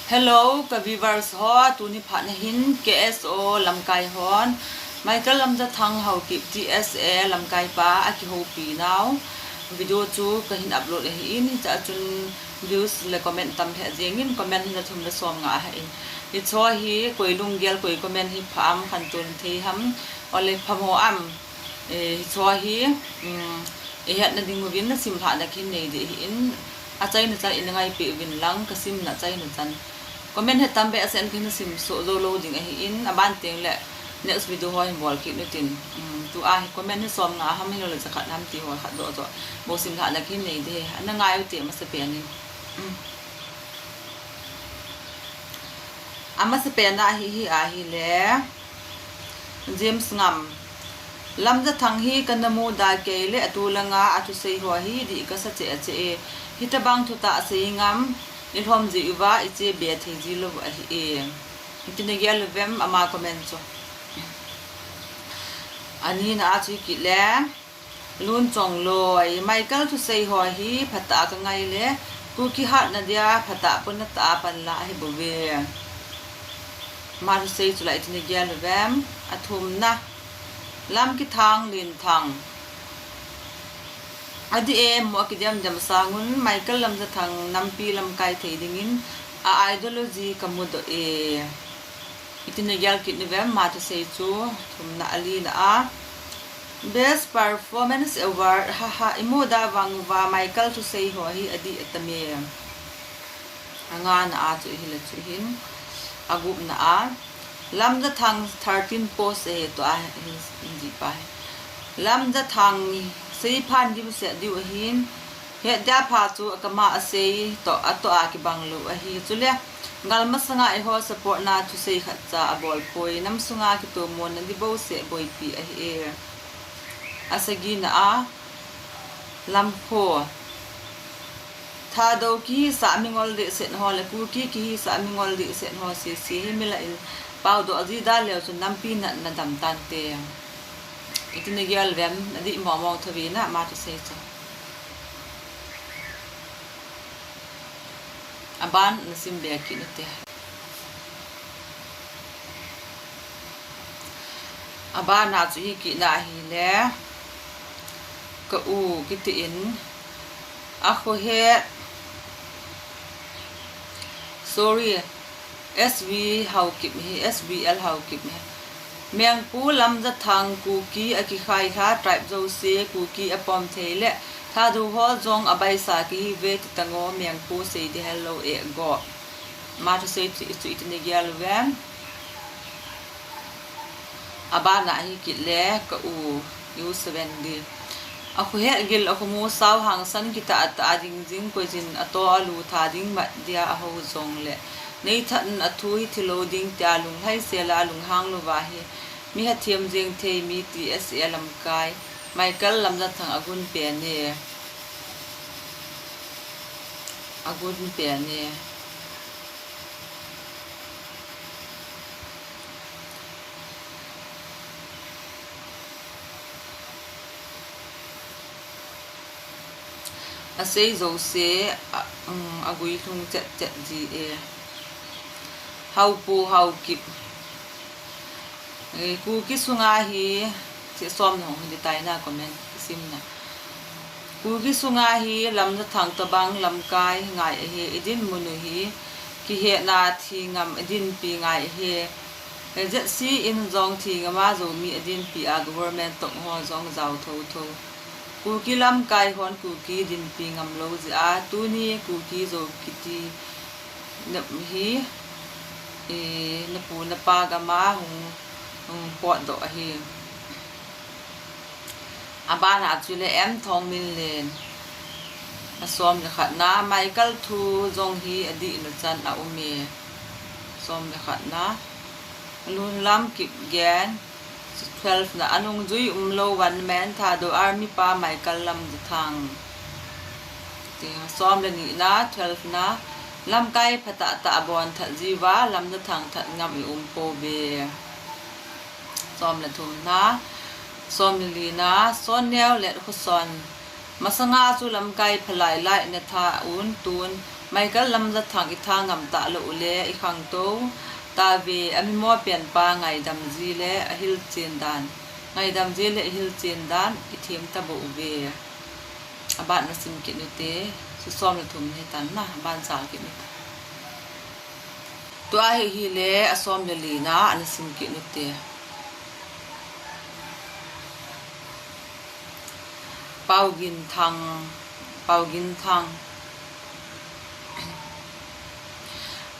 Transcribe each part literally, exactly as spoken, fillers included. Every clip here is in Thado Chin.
Hello, ka viewers ho, tuni phat na hin K S O lamkai hon Michael Lamjathang Haokip T S A lamkai pa akihoupi nau video chu kahin upload ahin, hiche a chun views le comment tam lheh jengin, comment hi na thum le som nga ahin. Hiche hi koi lunggel, koi comment hi pha am, khantou thei ham, ole phamo am. Eh, hiche hi, um, ihetna ding uvin na simlhah na kahin nei ding ahin, achaina chan ina ngaipeh uvin lang, ka simna chaina chan. Comment hi tam behseh in kahin simsoh jou lou ding ahin, aban teng le next video ho hin bol kit utin. Um, tua hi comment hi som nga ham, hilou le jakhat ham ti ho khat doh doh bou simlhah na kahin nei ding, ana ngai ute masapen in. Um. Amasapen a hi, hi ahile, James Ngam. Lamjathang hi kana muda kei le atu langa athusei ho hi dih kasa cheh cheh e. Hitobang thutah sei ngam, ilhom jeh uva iche be thei ji lou ahi e. Iti na gel uvem ama comment chu. Ani na a chu hi kit le. Lunchongloi, Michael thusei ho hi phatah ka ngai le, Kuki hatna dia phatah pon na tah a pan la ahi bouve. Ama thusei chu la iti na gel uvem, athumna. Lamkithang Linthang. Adih e, mo akidem dem sangun, Michael Lamjathang nampi lamkai thei dingin, a ideology ka mudoh e. Iti na gel kit uvem, ama thusei chu, thumna. Alina a. Best Performance Award, ha ha, imuda vang uva Michael thusei ho hi adih atam e. Angana a chu hile chu hin. Agupna a. Lamjathang thirteen post e, tua hin, hin ji pa hi. Lamjathang seiphan diu se diu ahin. Het dia pha chu akama asei toh, atoh a kibang lou ahi. Chule, gal masanga eiho support na thusei khatcha abol poi. Nam sunga kitomona dibou se boipi ahi e. Asagina a, Lamkho. Thadou kihisah mingol dehset ho le Kuki kihisah mingol dehset ho sese hi milah in paodoh ji da leu chun nampi natna dam tante. Iti na gel uvem, adih mong mong tho ve na, ama thusei chu. Aban na sim be kit ute. Abana chu hi kit na ahile, ka u kiti in, akhohet, sorry, S V Haokip hi, S V L Haokip hi. Mengpu Lamjathang Kuki akikhai lha, tribe jouse Kuki apom thei le, Thadou ho jong abaisa kihi ve ti tango, Mengpu sei di hello e go. Ama thusei chu, chu iti na gel uvem. Abana hi kit le ka u, u seven di. Akhohet gil, akhomu sao hangsan kitah tah a ding jing, koijin ato alu tha ding mat dia aho jong le. Nei that in athu hi thilou ding tia lunglhai sela lunghang louva hi. Mi hathem jeng thei mi T S A lamkai. Michael Lamjathang agun pen e. Agun pen e. Asei jouse, a, um, aguilhung chet chet ji e. Haopu Haokip. Eh, Kuki sunga hi, che som na hung hi di tai na comment, sim na. Kuki sunga hi Lamjathang tobang lamkai ngai ahi, idinmun u hi kihetna thi ngam idinpi ngai ahi. Z C in jong thi ngam a Zomi idinpi a government tong ho jong jao tho tho. Kuki lamkai hon Kuki dinpi ngam lou jeh a, tuni Kuki Zo kiti na hi, eh, napu napa gam a hung, hung potdoh ahi. Abana chu le M Thongminlen. Asom le khat na, Michael thu jong hi adihna chan aum e. Som le khat na. Lunlam Kipgen. Twelve na, anungjui umlou one man Thadou Army pa Michael Lamjathang. Ti, som le ni na, twelve na, lamkai phatah tah abon that jiuva, Lamjathang that ngam i um pouve. Som le thum na, som le li na, Sonneo le Khoson. Masanga chu lamkai phalai lai na tha un tun, Michael Lamjathang i tha ngam talou le i khangtou tave, a mimo pen pa ngaidam ji le a hilchen dan, ngaidam ji le a hilchen dan i them tabou ve. A ban na sim kit nute, chu som le thum ni tan na, a ban chal kit nute. Tua hi hile a som le lina ana sim kit nute. Pau Gin Thang, Pau Gin Thang.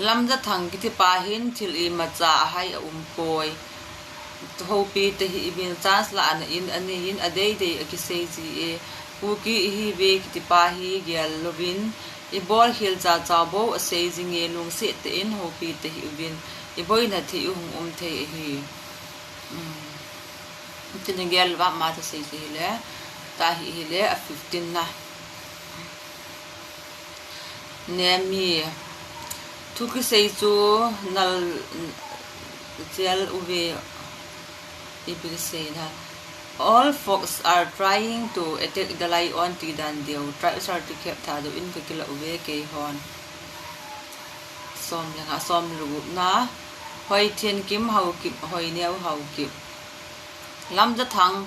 Lamjathang kiti pa hin thil imacha a hai a um poi. Houpi te hi i bin chance la ana in, ani in a deidei a kisei ji e. Kuki i hi ve kiti pa hi gel louvin, i bol khel cha cha bou a sei jing e, lungset te in houpi te hi uvin, i boina thei u hung um thei ahi. Um. Tin gel va ma ta sei ji le, ta hi hile a fifteen na. Nemi, thu kisei chu nal chel uve, ipi kisei na. All folks are trying to attack the lion ti dan deu, tribe certificate Thadou in ka kila uve kei hon. Som le nga, som le gup na. Hoi Thian Kim Haokip, Hoi Neo Haokip. Lamjathang,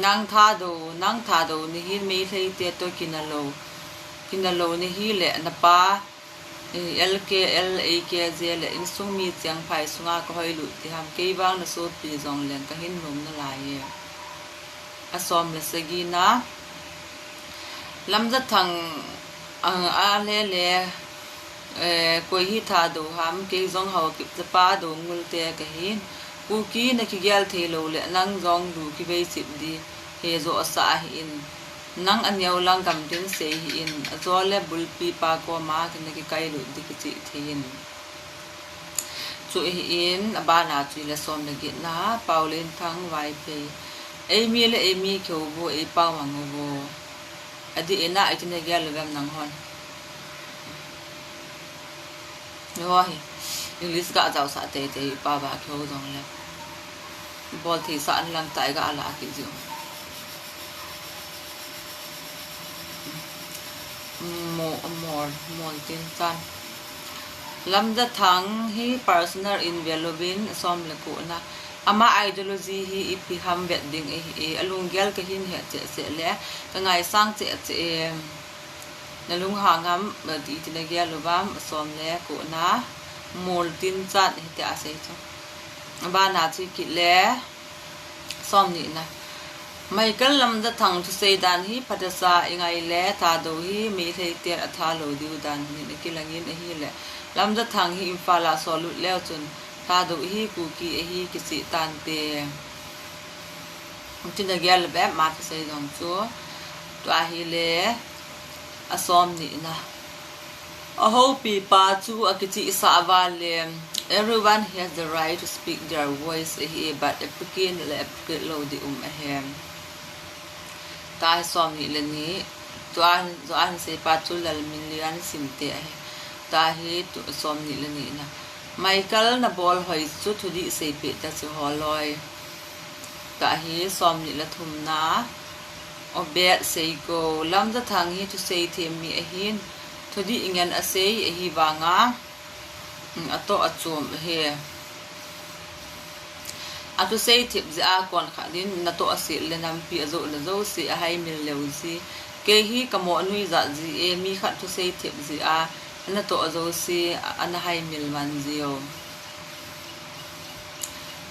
nang Thadou, nang Thadou ni hin Meitei te to kina lou, kina lou ni hile na pa, eh, L K L, A K J le insung mi cheng phai sunga ka hoi lut ti ham, kei vang na sopi jong leng ka hin nom nalai e. A som le sagi na. Lamjathang, ah, a le le, eh, koi hi Thadou ham, kei jong Haokip chapa Doungel te ka hin. Kuki na kigel thei lou le, nang jong lu kivei chip di, he jo a sa ahi in. Nang a neo lang gam ding sei hi in, a jo le bulpi pa koma kina kikai lut di kichi thei in. Chu hi in, a bana chu le som le get na, Pauline Thang Vaiphei. Ei mi le ei mi keu bu, ei pau mang bu. A di ina, a kina gel lou vem nang hon. Ni ho hi, English ka jao sa tei tei, pa ba keu jong le. Bol thei sa an lang tai ga la ki ju. Mo-, mol, mol tin tan. Lamjathang hi personal in ve louvin som le ko na. Ama ideology hi ipi ham vet ding e, e, a lunggel ka hin he che che le, ka ngaisang che che e. Na lunghang ham, ba ti ti na gel lou vam, som le ko na. Mol tin chan hi te a sei chu. Ba na chi kit le. Som ni na. Michael Lamjathang thusei dan hi phatasa i ngai le, Thadou hi Meitei te a tha lou diu dan hi na kilang in ahi le. Lamjathang hi Imphal a sol lut leu chun, Thadou hi Kuki ahi kichi tan te. Tin a gel be ma thusei jong chu. Tua hi le. A som ni na. A houpi pa chu a kichi sa a va le, everyone has the right to speak their voice ahi, but advocate le advocate lou di um ahi. Ta hi som ni le ni, tua, tua hin sei pa chu Lalminlian Simte ahi. Ta hi tu, som ni le ni na. Michael na bol hoi chu thudih sei pe ta chu holoi. Tua hi som ni le thum na. Obed Seiko, Lamjathang hi thusei them mi ahin, thudih ngen a sei ahi vanga, mm, a toh a chom ahi. A thusei thep jeh a kon khat din na toh a sil le nampi a jo na jo si a hai mil leu ji. Kei hi ka mo nui jat ji e, mi khat thusei thep jeh a, ana toh a jo si, a, ana hai mil man ji o.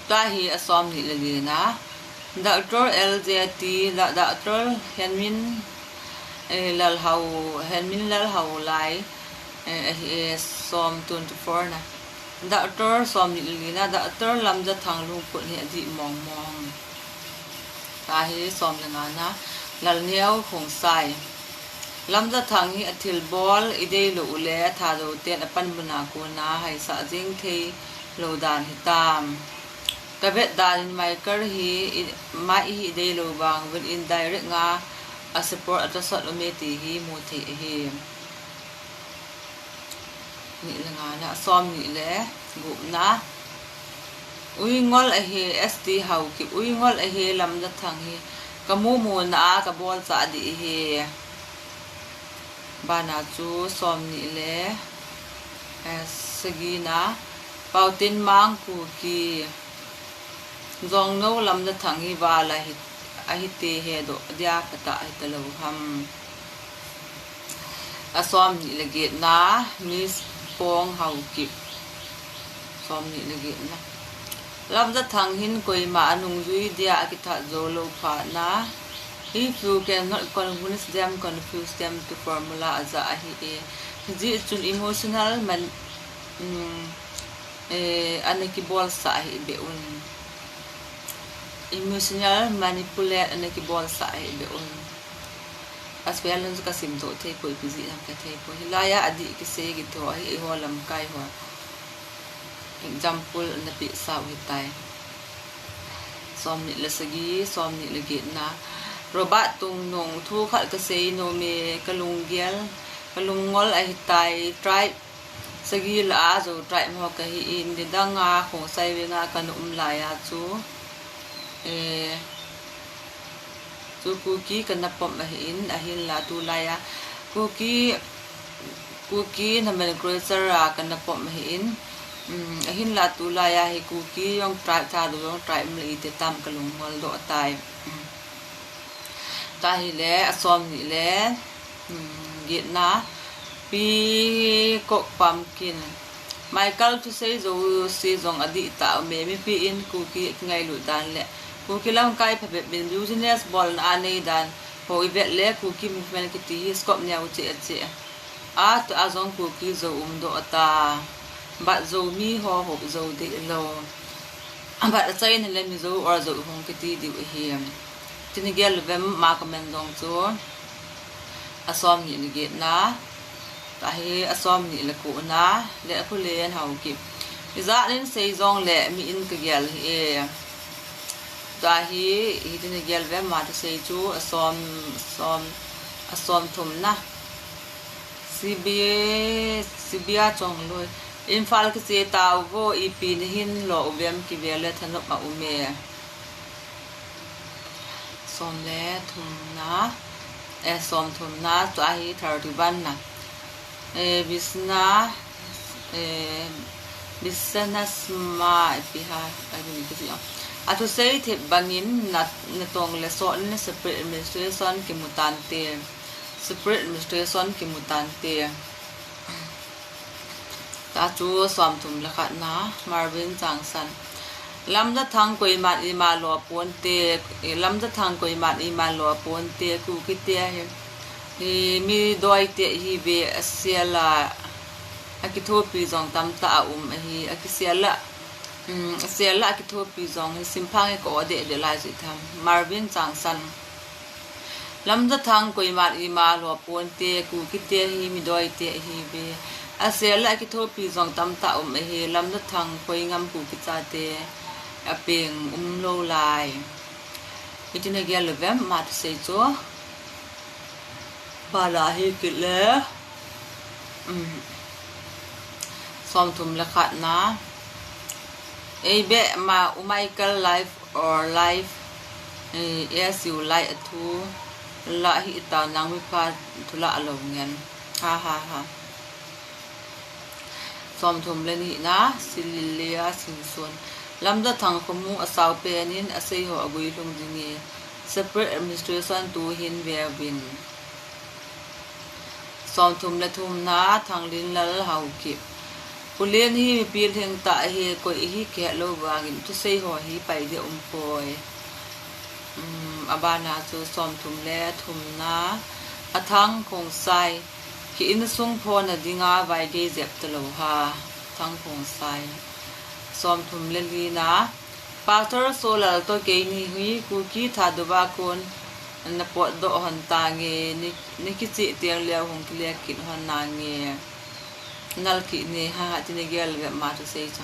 Tua hi a som ni le li na. Doctor L J T, la, Doctor Henmin, eh, Lalhau, Henmin Lalhau lai, eh, eh, eh, som twenty-four na. Doctor som ni le li na, Doctor Lamjathang lungput hi a dih mong mong. Tua hi som le nga na, Lalneo Khongsai. Lamjathang hi a thilbol i dei lou u le, Thadou ten a panmun a kona haisah jing thei lou dan hitam. Ka vet dan in Michael hi, i, mai hi i dei lou vang uvin indirect nga a support a tosot um e ti hi mu thei ahi. Ni le nga na, som ni le gup na. Uingol ahi, S T Haokip, Uingol ahi, Lamjathang hi. Ka mu mu na a, ka bol cha di hi. Bana chu somni le, eh, sagina, Paotinmang Kuki, Jongno Lamjathang hi val ahi, ahi te hedoh dia phatah ahi talou ham. A somni le getna, Miss Pong Haokip. Somni le getna. Lamjathang hin koima anungjui dia akithat jou lou phat na. If you cannot convince them, confuse them to formula aja ahi e. Hijeh chun emotional man, um, eh, ana kibolsah hih beh un. Emotional manipulate ana kibolsah hih beh un. Aspelling chu kasim doh thei poi, ipi jeh ham kathei poi. Hilai a adih kisei kitho ahi eiho lamkai ho. Example ana peh sau hitai. Somni le sagi, somni le getna. Robert Tungnung, thu khat kasei nom e, kalunggel, kalungngol ahitai, tribe sagi lah a Zo tribe ho kahi in, nidang a Khongsai veng a kana um lai a chu, eh, chu Kuki kana pom ahi in, ahinla tulai a Kuki, Kuki nomenclature a kana pom ahi in, um, ahinla tulai a hi Kuki jong tribe, Thadou jong tribe um le iti tam kalungngol doh tai. Um. Tahile, a somni le, um, getna, Peacock Pumpkin. Michael thusei jouse jong adih tah um e, mipi in Kuki kingailut dan le Kuki lamkai phabep in business bolna a nei dan ho ivet le Kuki movement kiti hi scope neo cheh cheh. Atua jong Kuki Zo umdoh ta. But Zomi ho hop jou deh lou. But achaina le Mizo or Zo hung kiti diu ahi. Tin igel uvem ma comment jong chu. A somni le getna. Tahi a somni le kona. Le a khulen Haokip. Ijat in sei jong le mi in kagel hih e. Tahi, hitin igel uvem ma thusei chu a som, som, a somthumna. Sibia, Sibia Chongloi. Imphal kiche tauvo, ipi nahin lo uvem, kivel le thanop a um e. Som le thumna, eh, somthumna, chu ahi thirty-one na. Eh, Bisna, eh, Bisna Sma, ipi ham, ipi ni kiti o. Athusei thep bangin na, natong le sot in separate administration kimu tante. Separate administration kimu tante. Tachu somthum le khatna, Marvin Changsan. Lamjathang koiman ima lo ponte, eh, Lamjathang koiman ima lo ponte, Kukite hi, hi midoite hi ve asela, akithopi jong tamtah a um ahi, akisela, um, asela akithopi jong hi simphang hi ko de de lai ji tham. Marvin Changsan. Lamjathang koiman ima lo ponte, Kukite hi midoite ahi ve. Asela akithopi jong tamtah um ahi, Lamjathang koi ngam Kuki chate apeng umlou lai. Hitin igel uvem ma thusei chu. Bala hi kit le. Um. Somthum le khatna. Ei be ma U Michael live or live, eh, S U live a thu la hi ta nang mi pha thu la lo ngen. Ha ha ha. Somthum le nina, Sililia Singson. Lamjathang khomu asao pen in asei ho agui lhung ding e. Separate administration tu hin ve uvin. Somthum le thumna, Thanglinlal Haokip. Pu Len hi mipi lhing tah ahi, koi ihi kihet lou vangin thusei ho hi pai deh um poi. Um, abana chu somthum le thumna, Athang Khongsai. Ki insung phona dinga vaigei jep talou ha, Thang Khongsai. Somthum le lina, Pastor Solal toh keini hi Kuki Thadou a kon napotdoh hon tange, ni, nikicheh teng leh hung kile kit hon nange. Nal kit ne ha, tin igel uvem ma thusei chu.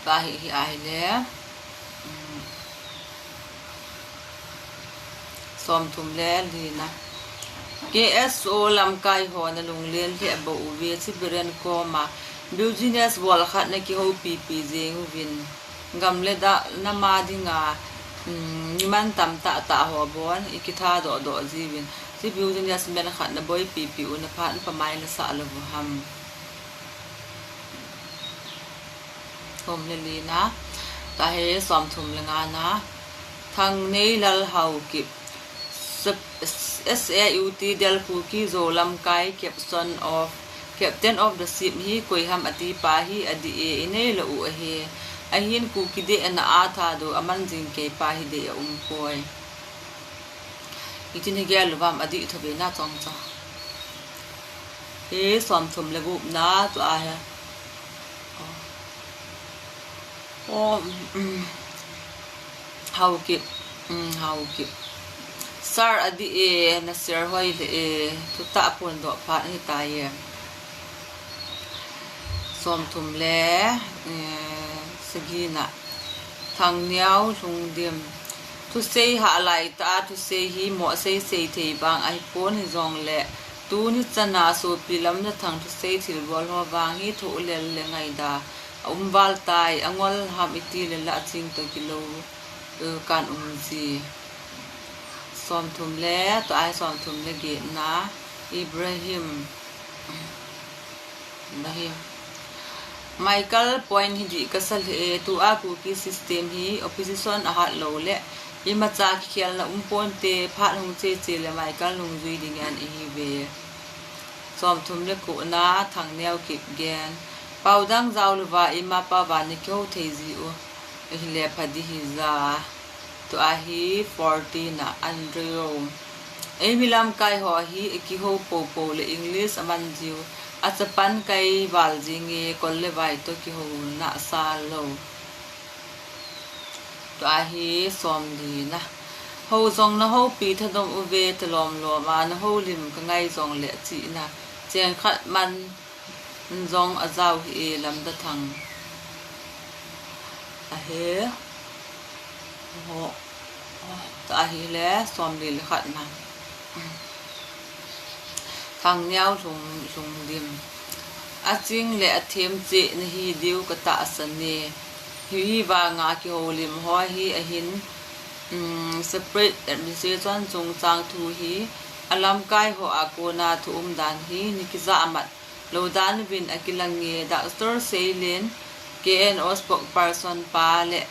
Tahi hi ahile. Um. Somthum le lina. K S O lamkai ho nalunglen lheh bou uve, Siberian koma business bol khat nakihoupi pi jeng uvin. Gam le da, nam a dinga, um, mi mantam tah tah ho bon, ikitha doh doh jiuvin. Hiche business man khat na boipi pi u na phat pa mai na sah lou u ham. Thum le li na. Tua hi som thum le nga na. Thangneilal Haokip. Sap-, S A U T Delhi Kuki Zo lamkai captain of, captain of the ship hi koi ham ati pa hi adih e, inei lou u ahi. Ahin Kuki deh na a Thadou aman jing kei pa hi deh a um poi. Hitin hi gel uvam adih thou ve na chong cha. Hi som thum le gup na tua hi. Oh, um, Haokip, um, Haokip. Sir adih e, na sir hoi le e, thutah phondoh phat hitai e. Som thum le, eh, sagi na. Thangneo Lhungdim. Thusei hah lai tah a thusei hi moh sei sei thei vang ahi pon, hijongle tuni chan a sopi Lamjathang thusei thilbol ho vang hi thoh lel le ngaida a um val tai, angol ham iti le lah ching toh kilou, eh, kan um ji. Som thum le, tua hi som thum le get na, Ibrahim. Michael point hi dih kasa le e, tua Kuki system hi opposition ahat lou le imacha kikhelna um ponte, phat hung che che le Michael nungjui ding ahi ve. Som thum le ko na, Thangneo Kipgen. Pau dang jao louva ima pa vang na kihou thei ji u ahile pha ding hi ja. Tua hi fourteen na, Andrew. Eimi lamkai ho hi ikihou poupou le English aman jiu. Achapan kai val jing e, kol le vai toh kihou na sa lou. Tua hi som li na. Hou jong na houpi thadom uve, thalom lom a na houlim ka ngai jongle chihna. Cheng khat man jong ajao hi e, Lamjathang. Ahi. Ho. Tua hi le som li le khat na. Thangneo Lhung, Lhungdim. Aching le athem cheh na hi diu ka tahsan e. Hi, hi vang a kihoulim ho hi ahin, um, separate administration chungchang thu hi alamkai ho a kona thu umdan hi na kija mat lou dan uvin akilang e, Doctor Seilen, K N O spokesperson pa le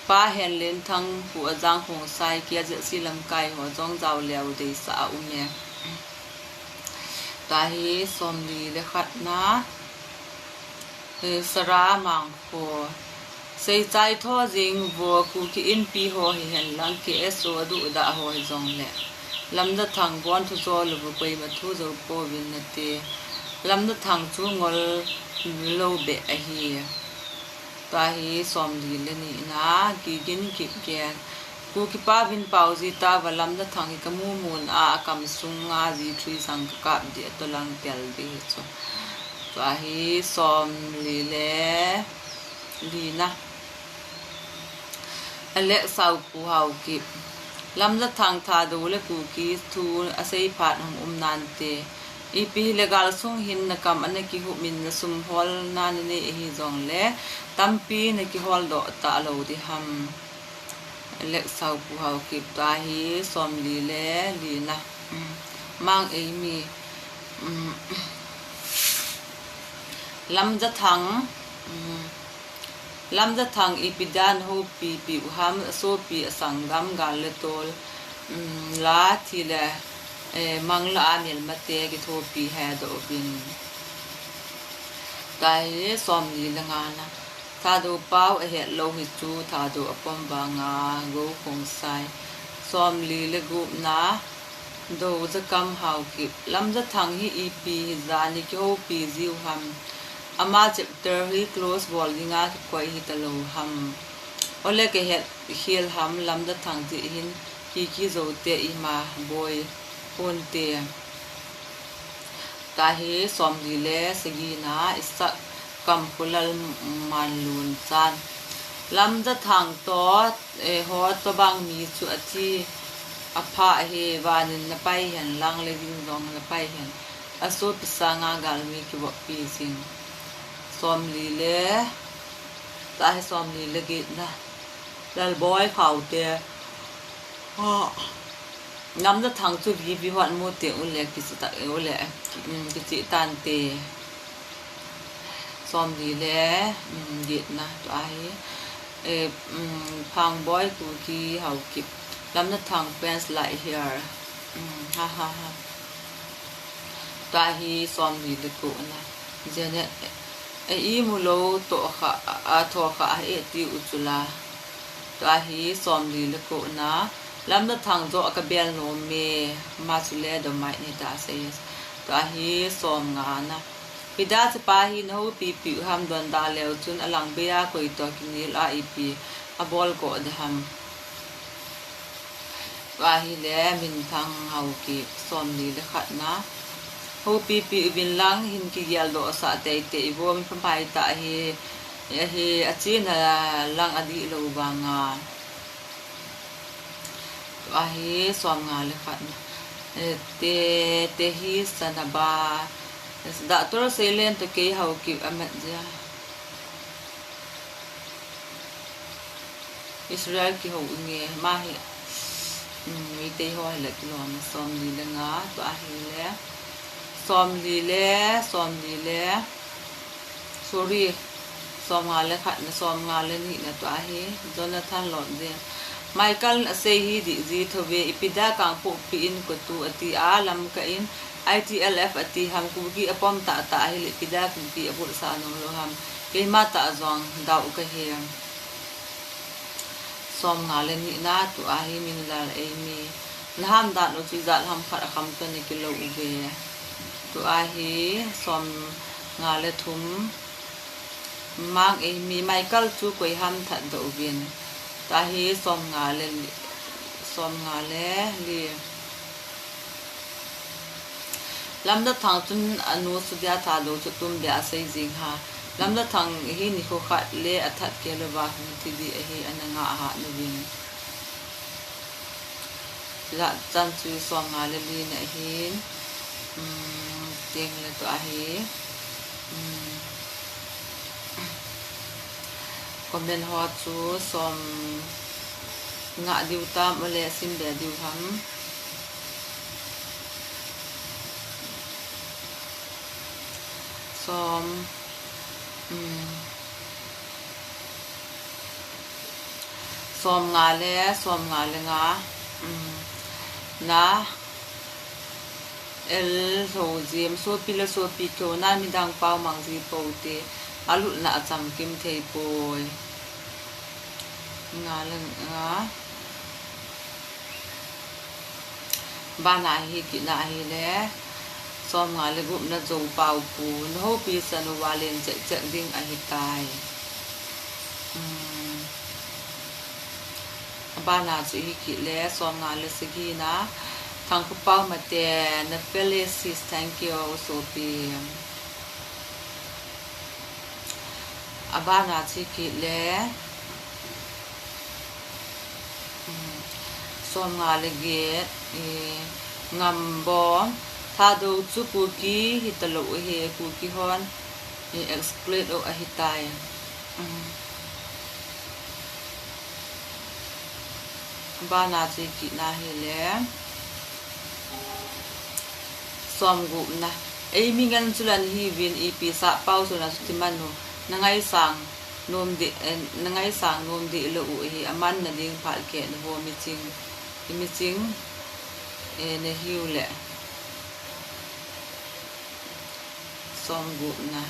Pa Henlenthang, Pu Ajang Khongsai, K Z C lamkai ho jong jao leu deisah a um e. Tua hi som li le khat na, eh, Sara Mangkho. Seichai tho jing vo, Kuki Inpi ho hihen lang K S O aduhdah ho hijongle Lamjathang bon thu jo lou u koima thu jou pouvin nate. Lamjathang chu ngol lou beh ahi. Tua hi som li le ni na, Kigin Kipgen. Kuki pa vin pau ji tauva, Lamjathang hi ka mu mun a, akam sunga ji thui sang ka kap ding, atoh lang tel ding hi chu. Tua hi som li le li na. Alex Saupu Haokip. Lamjathang Thadou le Kuki thu asei phat hung um nante. Ipi hile gal sung hin na kam ana kihup in na sum holna na nei ahi jongle tampi na kihol doh talou ding ham. Alex Saupu Haokip. Tua hi som li le li na. Um, Mang Eimi. Um, Lamjathang. Um, Lamjathang ipi dan houpi pi u ham, asopi asanggam gal le tol, um, la thi le, eh, mangla a melmate kithopi hedoh uvin. Tua hi som li le nga na. Thadou pau ahet lou hi chu Thadou apom vanga Gou Khongsai. Som li le gup na. Doja Kam Haokip. Lamjathang hi ipi hija na kihoupi jiu ham. Ama chapter hi close bol dinga kikoi hita lou ham. Ole ka het khel ham, Lamjathang ti hin Kuki Zo te ima boi ponte. Tua hi som li le sagi na, Isak Kamkholal Manlunchan. Lamjathang toh, eh, ho tobang mi chu athi apha ahi, van in na pai hen lang le ding jong na pai hen. Asopi sanga galmi kivoppi jing. Som li le, tua hi som li le get na. Lalboi Khaute. Ha. Lamna Thang chu V V hon mu teng ule kichi ta, ule, um, kichi tante. Somli le, um, get na tua hi. Eh, um, Phangboi Kuki Haokip. Lamna Thang fans like here. Um, ha ha ha. Tua hi somli le ko na. Janet, eh, imu lou to kha, a to kha, eh, ti u chu la. Tua hi somli le ko na. Lamna Thang jo ka bel nom e, ma chu le do mai ni ta se. Tua hi somnga na. Pida chu pa hi na houpi pi u ham don da leu chun alang bea koi to kinil a ipi abol ko de ham. Tua hi le Minthang Haokip somli le khat na. Houpi pi uvin lang hin kigel doh sah teitei vo mi phamai ta hi, hi achina lang adih lou vanga. Tua hi somnga le khat na. Eh, te, te hi sanaba. Doctor Seilen to kei Haokip amat jia. Israel kihou nge, ma hi, um, Meitei ho hi le kilom somli le nga, tua hi le, somli le, somli le, sorry, somnga le khat na, somnga le ni na tua hi, Jonathan Lotje. Michael a sei hi di ji thove, ipi da Kangpokpi in ko tu ati a, Lamka in, I T L F ati ham, Kuki apom ta ta hi le, ipi da Kuki abul sa nung lo ham, keima ta jong dau ka hi. Somnga le ni na tua hi Minlal Eimi. Na ham dan u chu ijat ham khat a kham to ni kilo u ve. Tua hi somnga le thum. Mang Eimi Michael chu koi ham that doh uvin. Tua hi somnga le li, somnga le li. Lamna Thang chun anu Sudia Thadou chu tum bia asei jing ha. Lamna Thang hi nikho khat le athat kei louva hung thi di ahi, ana nga a hat uvin. Tua chan chu somnga le li na ahin. Um, teng le tua hi. Um, comment ho chu somnga diu tam, ole sim bia diu ham. Som, um, somnga le, somnga le nga, um, na, el ho jim, sopi le sopi keu na midang pau mang ji pou te, alutna acham kim thei poi. Nga le nga. Bana hi kit na ahi le, somnga le gup na Jou Pau Pu, na houpi san uva len chek chek ding ahi tai. Um, bana chu hi kit le, somnga le sagi na, Thangkho Pau Mate, na Felicis, thank you, sopi. Abana chu hi kit le, um, somnga le get, eh, Ngambom, Thadou chu Kuki hi talou ahi, Kuki hon, eh, exclude u ahi tai. Um, Bana chu hi kit na hi le. Somgup na. Eimi ngen chu lan hi vin ipi sa pau chu na chu ti man u. Na ngaisang nom di, eh, na ngaisang nom di lo u hi aman na ding phat ke na vo mi ching. I mi ching, eh, na hiu le. Somgup na.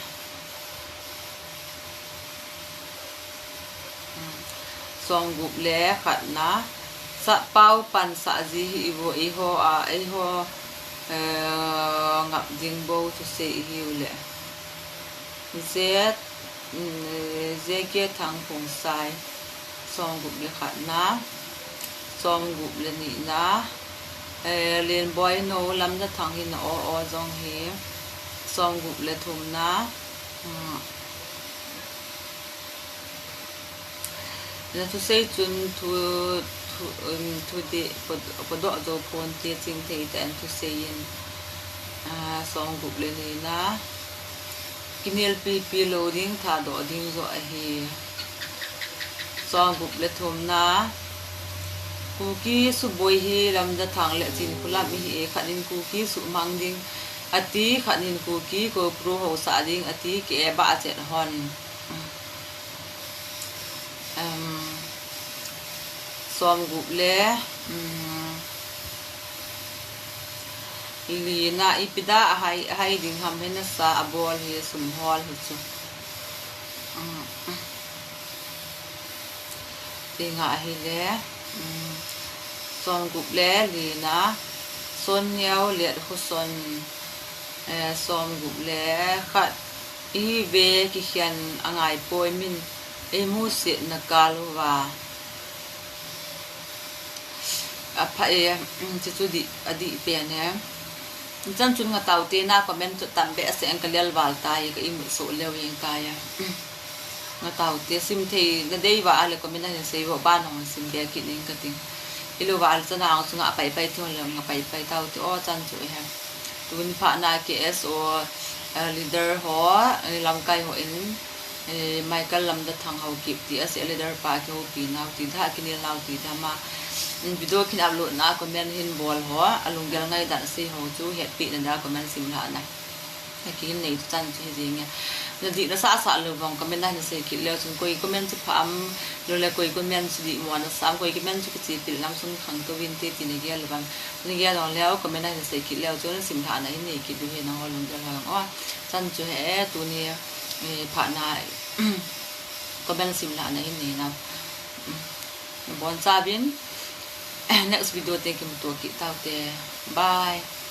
Somgup le khat na, sa pau pan sa ji hi i vo i ho a, i ho, eh, ngap ding bou chu sei i hiu le. Zet, mm, Zeke Thangphung Sai, somgup le khat na, somgup le ni na, eh, Lenboi no Lamna Thang hi na o o jong hi, somgup le thum na, mm, Na thusei chun thu, thu, um, thu di, po, podoh jo pon te ching thei ta en thusei in, ah, somgup le ni na. Kinel pipi lo ding thadoh ding jo ahi. Somgup le thum na. Kuki suboi hi Lamdathang le Chinkholam ihi e, khat in Kuki suhmang ding ati, khat in Kuki Kopru housah ding ati, kei e ba chet hon. Um, somgup le, um, lina ipi da ahai, ahai ding ham, hena sa abol hi sum hol hi chu. Um, Tinga ahile, um, somgup le lina, Sonneo Letkhoson, eh, somgup le khat, ihi ve kikhen angai poi min, eimusetna kal uva. Apha e, um, chuchu dih, adih pen e. Chan chun Ngataote na comment chu tam behseh in kalel val tai, ka imut soh leu jeng tai. Ngataote sim thei nadei uva ahile comment a hin sei vo, ban hung sim be kit ning kating. Ilou va ahile chana hung chunga paipai thei hon le nga paipai taute o chan chu e. Tuni phatna K S O, eh, leader ho, eh, lamkai hon, eh, Michael Lamdathang Haokip ti asei leader pa kihoupi nau ti da, kinel nau ti da ma. In video kin upload na comment hin bol ho, alunggel ngaidan asei ho chu hetpeh na da comment sim lhah na. Akihin nei chu chan chu hi jeng e. Nadih nasah sah lou vang comment a hin sei kit leu chun koi comment chu pha am, lou le koi comment chu dihmo nasa am, koi comment chu kichepil nam sung khangtou vinte ti nagel lou vang. Nagel lou leu comment a hin sei kit leu chun sim lhah na hin nei kit diu ahi nangho lunggel ho jong o. Chan chu hi e tuni, eh, phatna, comment sim lhah na hin nei nau. Nabonchauvin, next video te kimuto kit taute. Bye.